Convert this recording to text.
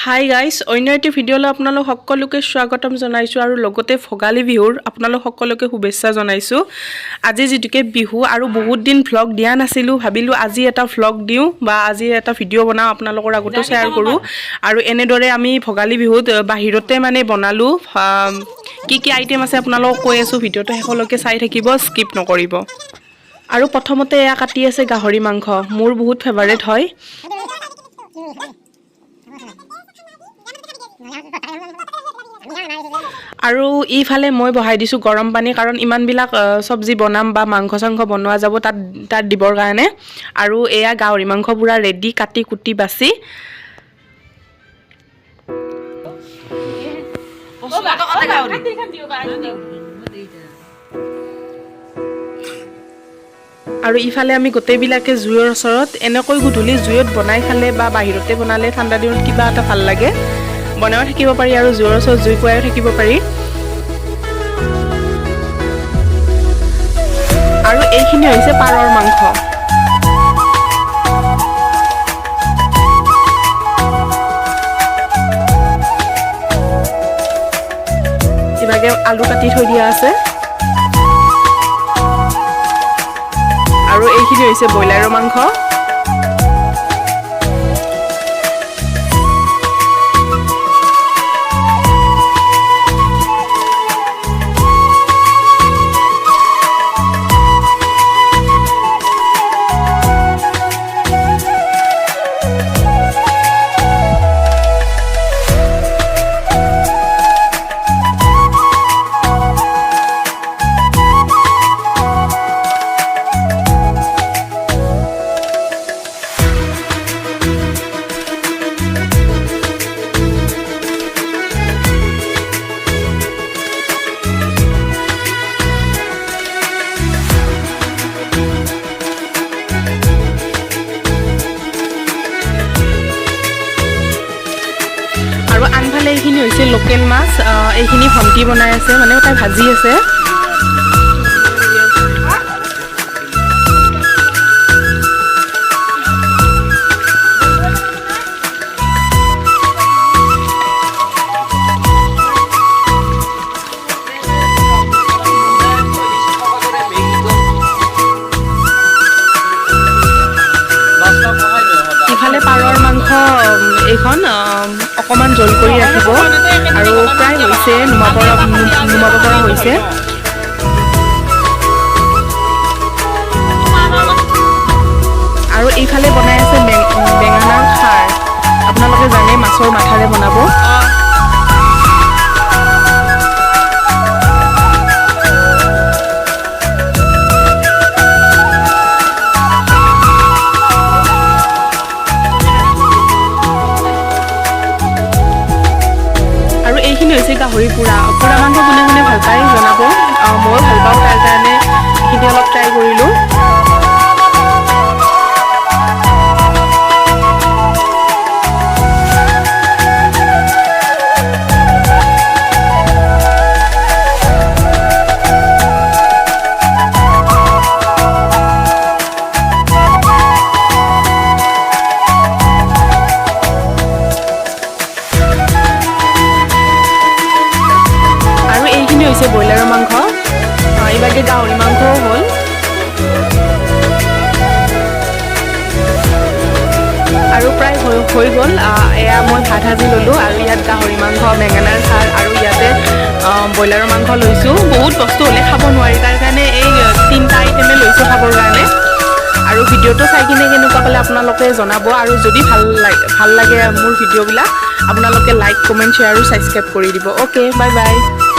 Hi guys, অন্য এটি ভিডিঅ'লৈ আপোনালোক সকলোকে স্বাগতম জনাইছোঁ আৰু লগতে ভোগালী বিহুৰ আপোনালোক সকলোকে শুভেচ্ছা জনাইছোঁ। আজি যিটোকে বিহু আৰু বহুত দিন ভ্লগ দিয়া নাছিলোঁ, ভাবিলোঁ আজি এটা ভ্লগ দিওঁ বা আজি এটা ভিডিঅ' বনাওঁ, আপোনালোকৰ আগতো শ্বেয়াৰ কৰোঁ। আৰু এনেদৰে আমি ভোগালী বিহুত বাহিৰতে মানে বনালোঁ। কি কি আইটেম আছে আপোনালোকক কৈ আছোঁ, ভিডিঅ'টো শেষলৈকে চাই থাকিব, স্কিপ নকৰিব। আৰু প্ৰথমতে এয়া কাটি আছে গাহৰি মাংস, মোৰ বহুত ফেভাৰেট হয়। আৰু ইফালে মই বহাই দিছোঁ গৰম পানী, কাৰণ ইমানবিলাক চব্জি বনাম বা মাংস চাংস বনোৱা যাব তাত তাত দিবৰ কাৰণে। আৰু এয়া গাহৰি মাংস পূৰা ৰেডি, কাটি কুটি বাছি। আৰু ইফালে আমি গোটেইবিলাকে জুইৰ ওচৰত এনেকৈ গধূলি জুইত বনাই খালে বা বাহিৰতে বনালে ঠাণ্ডা দিনত কিবা এটা ভাল লাগে, বনায়ো থাকিব পাৰি আৰু জুইৰ ওচৰত জুই পুৱাইও থাকিব পাৰি। আৰু এইখিনি হৈছে পাৰৰ মাংস। ইভাগে আলু কাটি থৈ দিয়া আছে। আৰু এইখিনি হৈছে ব্ৰইলাৰৰ মাংস। আৰু আনফালে এইখিনি হৈছে লোকেল মাছ। এইখিনি ভণ্টি বনাই আছে, মানে তাই ভাজি আছে। ইফালে পাৰৰ মাংস এইখন অকণমান জোল কৰি ৰাখিব আৰু প্ৰায় হৈছে, নুমাব পৰা হৈছে। আৰু এইফালে বনাই আছে বেঙেনাৰ খাৰ। আপোনালোকে জানে মাছৰ মাথাৰে বনাব। আৰু এইখিনি হৈছে গাহৰি পোৰা। পোৰা মাংস কোনে কোনে ভাল পায় জনাব। ময়ো ভাল পাওঁ, তাৰ কাৰণে এইখিনি অলপ ট্ৰাই কৰিলোঁ। আৰু এইখিনি হৈছে ব্ৰইলাৰৰ মাংস। এইভাগে গাহৰি মাংসও হ'ল। আৰু প্ৰায় হৈ গ'ল। এয়া মই ভাত সাজি ল'লোঁ আৰু ইয়াত গাহৰি মাংস, বেঙেনাৰ খাৰ আৰু ইয়াতে ব্ৰইলাৰৰ মাংস লৈছোঁ। বহুত বস্তু হ'লে খাব নোৱাৰি, তাৰ কাৰণে এই তিনিটা আইটেমে লৈছোঁ খাবৰ কাৰণে। আৰু ভিডিঅ'টো চাই কিনে কেনেকুৱা পালে আপোনালোকে জনাব। আৰু যদি ভাল লাগে মোৰ ভিডিঅ'বিলাক, আপোনালোকে লাইক, কমেণ্ট, শ্বেয়াৰ আৰু ছাবস্ক্ৰাইব কৰি দিব। Okay, bye bye.